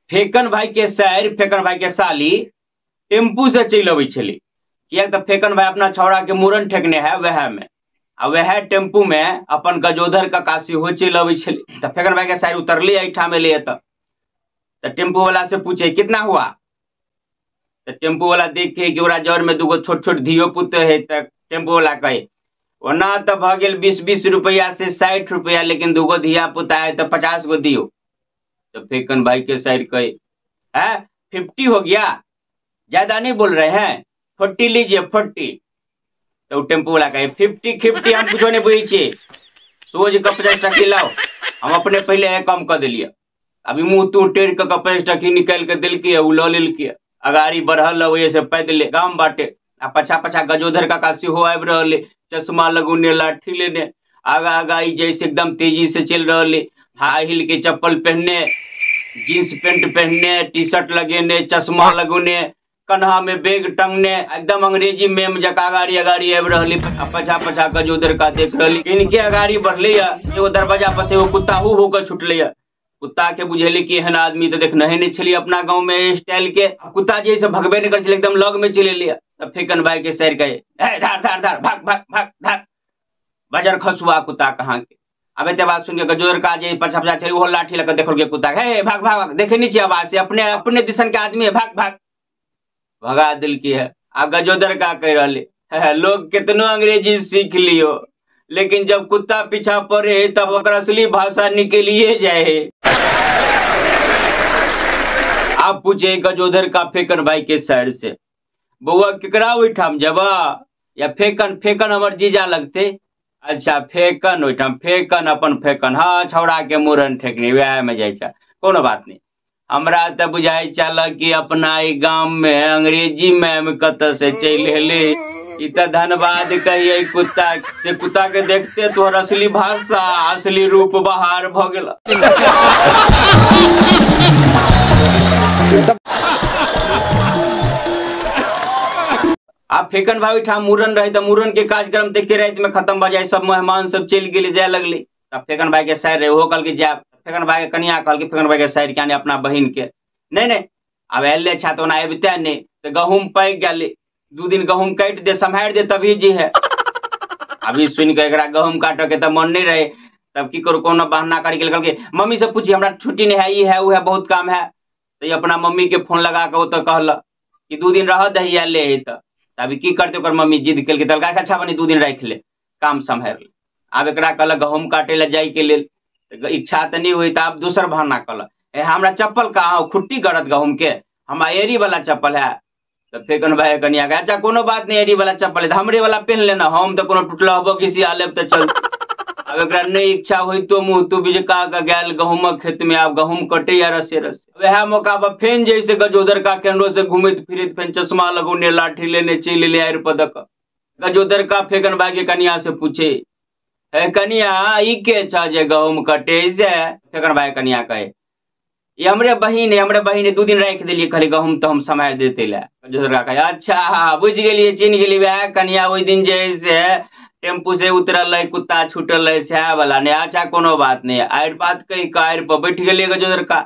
फेकन भाई के सैर फेकन भाई के साली टेम्पू से चलि अबै छलै, किएक तऽ फेकन भाई अपना छौड़ा के मूड़न ठेकने है वएह में, आ वएह टेम्पू में अपन गजोधर काका सेहो चलि अबै छलै। तऽ फेकन भाई के साइर उतरले एहिठाम एलै एतऽ, तऽ टेम्पू वाला से पूछे कितना हुआ, तऽ टेम्पू वाला देखे कि ओकरा जर में दूगो छोट छोट धियो पुत है, तऽ टेम्पू वाला कहे ओना तऽ भऽ गेल 20-20 रुपया से 60 रुपया, लेकिन दूगो धिया पुता है तऽ 50 गो दियो। तो फेकन भाई के साइड कहे है 50 हो गया, ज्यादा नहीं बोल रहे हैं, 40 लीजिए 40। तो टेम्पू वाला कहे 50 50 हम कुछो नहीं बुझे छियै, सोझ के 50 टकी लाओ, हम अपने पहले है कम कर दिलियै। अभी मुँह तू टेढ़ के 50 टकी निकालि के देलकै, उ लऽ लेलकै। अगाड़ी बढ़ल ओहि से पैदले गाम बाटे, आ पछा पछा गजोधर काका सेहो आबि रहल, चश्मा लगौने लाठी लेने, आगा आगा ई जैसे एकदम तेजी से चलि रहल, हाई हील के चप्पल पहनने, जींस पेंट पहनने, टी शर्ट लगेने, चश्मा लगौने, कन्हा में बैग टंगने, एकदम अंग्रेजी मेम जका अगाड़ी अगाड़ी आबि रहल, आ पछा पछा गजोधर का देख रहल। इनके अगाड़ी बढ़ले एगो दरवाजा पर से एगो कुत्ता हु हो के छुटले। कुत्ता के बुझेली कि एहन आदमी तो देखने नहीं छलियै अपना गांव में स्टाइल के, कुत्ता जे से भगबे नहीं कर छलै, एकदम लग में चलि एलियै। तब फेकन भाई के सर कहे हे धार धार धार भाग भाग भाग धार, बजर खसुआ कुत्ता कहाँ के। अब एते बात सुन के गजोधर का जे पछा पछा छलै ओहो लाठी लऽ के देखलकै कुत्ता के, हे भाग भाग, देखे नहीं छियै आवाज से, अपने अपने दिसन के आदमी है, भाग भाग भगा देलकै है। आ गजोधर का कहि रहलै हे लोग कितनो अंग्रेजी सीख लियो, लेकिन जब कुत्ता पीछा पड़े तब ओकर असली भाषा निकलिए जाए है। आप पूछे गजोधर का फेकन भाई के सर से, बउआ केकरा ओहिठाम जेबा या फेकन फेकन हमर जीजा लगते, अच्छा फेकन ओहिठाम फेकन अपन फेकन, हाँ छौड़ा के मूड़न ठेकनी वएह में जाइ छै, कोनो बात नहीं। हमरा तऽ बुझाइ छल कि अपना ई गाम में अंग्रेजी मैम कतऽ से चलि एलै, ई तऽ धन्यवाद कहियै कुत्ता से, कुत्ता के देखते तोहर असली भाषा असली रूप बाहर भऽ गेल। आब फेकन भाई ओहिठाम मूड़न रहे तऽ मूड़न के कार्यक्रम देखते राति में खत्म भऽ जाय, सब मेहमान सब चलि गेलै जाय लगलै। तब फेकन भाई के साइर रहे ओहो कहलकै जायब, फेकन भाई के कनिया कहलकै फेकन भाई के साइर के अपना बहिन के, नहीं नहीं आब आयल छा तऽ ओना अबिते नहि, तऽ गहूँम पाकि गेलै, 2 दिन गहूँम काटि दे सम्हारि दे तभी जी है। अभी सुनि कऽ एकरा गहूँम काटऽ के तऽ मन नहीं रहे, तब की करू कोनो बहाना करि के कहलकै मम्मी से पूछी हमरा छुट्टी नहीं है, ई है उ है बहुत काम है। तऽ अपना मम्मी के फोन लगा कऽ ओतऽ कहलक कि 2 दिन रह दही आयले है। तऽ अभी की करतै ओकर मम्मी जिद केलकै, तऽ कहलकै अच्छा बनी 2 दिन राखि ले काम सम्हारि ले। आब एकरा कहलक गहूँम काटै लए जाइके लेल, इच्छा तऽ नहि होइ, तऽ आब दोसर बहाना कहलक ए हमरा चप्पल कहाँ खुट्टी गड़त गहूँम के, हमरा एड़ी वाला चप्पल है। तऽ फेकन भाई कनिया के अच्छा कोनो बात नहीं, एड़ी वाला चप्पल है हमरे वाला पेन लेना, हम तऽ कोनो टूटला हबो घिसिया लेब तऽ चल। आब एकरा नहीं इच्छा होइतो मुँह तू बिजका के गेल गहूँमक खेत में, आब गहूँम कटैया रसे रसे। वएह मौका पर फेन जैसे गजोधर का केंद्रो से घुमैत फिरैत फेन चश्मा लगौने लाठी लेने चलि एलै आड़ि पर दऽ कऽ। गजोधर का फेकन भाई के कनिया से पूछे हे कनिया ई के छ जे गहूँम कटे से, फेकन भाई कनिया कहे ई हमरे बहिन है, हमरे बहिन है, 2 दिन राखि देलियै खाली गहूँम तऽ हम सम्हारि देते लए। गजोधर का कहे अच्छा बुझि गेलियै चिन्ह गेलियै, वएह कनिया ओहि दिन जे है से टेम्पू से उतरल रहे कुत्ता छूटल रहे सएह वाला नहीं, अच्छा कोनो बात नहीं। आड़ि बात कहि कऽ आड़ि पर बैठ गेलियै गजोधर का।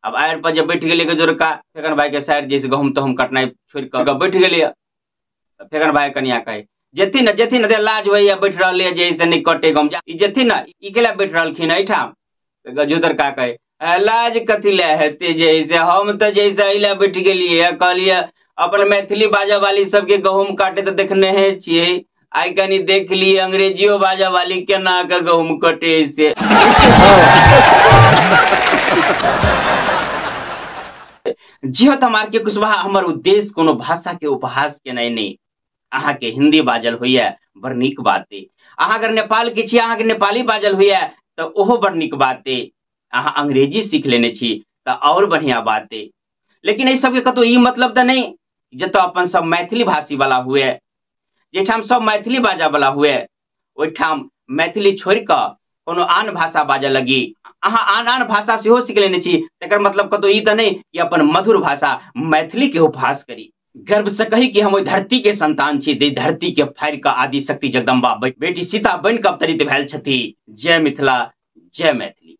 अब आड़ि पर जे बैठ गेलियै गजोधर का फेकन भाई के साइड जैसे गहूँम तहूम कटनाइ छोड़ि कऽ बैठ गेलियै। फेकन भाई कनिया कहे जेथिन न जेथिन न लाज होइया बैठ रहल जे से नहि कटे गहूँम, ई जेथिन न ई केला बैठ रहलखिन एहिठाम। गजोधर का कहे लाज कथी लए हेतै जे से हम तऽ जैसे एहि लए बैठ गेलियै, कहलियै अपन मैथिली बाजऽ वाली सबके गहूँम काटे तऽ देखने छियै, आइ कनी देख लिए अंग्रेजियो बाजऽ वाली केना के गहूँम कटे से। जी हाँ, हम आर के कुशवाहा, हमर उद्देश्य कोनो भाषा के उपहास केनाइ नहि। अहाँ के हिंदी बाजल होइया बड़ नीक बात अइ, अहाँ अगर नेपाल के छी अहाँ के नेपाली बाजल होइया तऽ ओहो बड़ नीक बात अइ, अहाँ अंग्रेजी सीख लेने छी तऽ और बढ़िया बात अइ। लेकिन एहि सबके कतौ ई मतलब तऽ नहि जतऽ अपन सब मैथिली भाषी वाला हुए, जाहिठाम सब मैथिली बाजऽ वाला हुए ओहिठाम मैथिली छोड़ि कऽ कोनो आन भाषा बाजऽ लगी। अहाँ आन आन भाषा सेहो सीख लेने छी तकर मतलब कतौ ई तऽ नहि कि अपन मधुर भाषा मैथिली के उपहास करी। गर्व से कही कि हम ओहि धरती के संतान छी जे धरती के फाड़ि कऽ आदि शक्ति जगदम्बा बेटी सीता बनि कऽ अवतरित भेल छथि। जय मिथिला, जय मैथिली।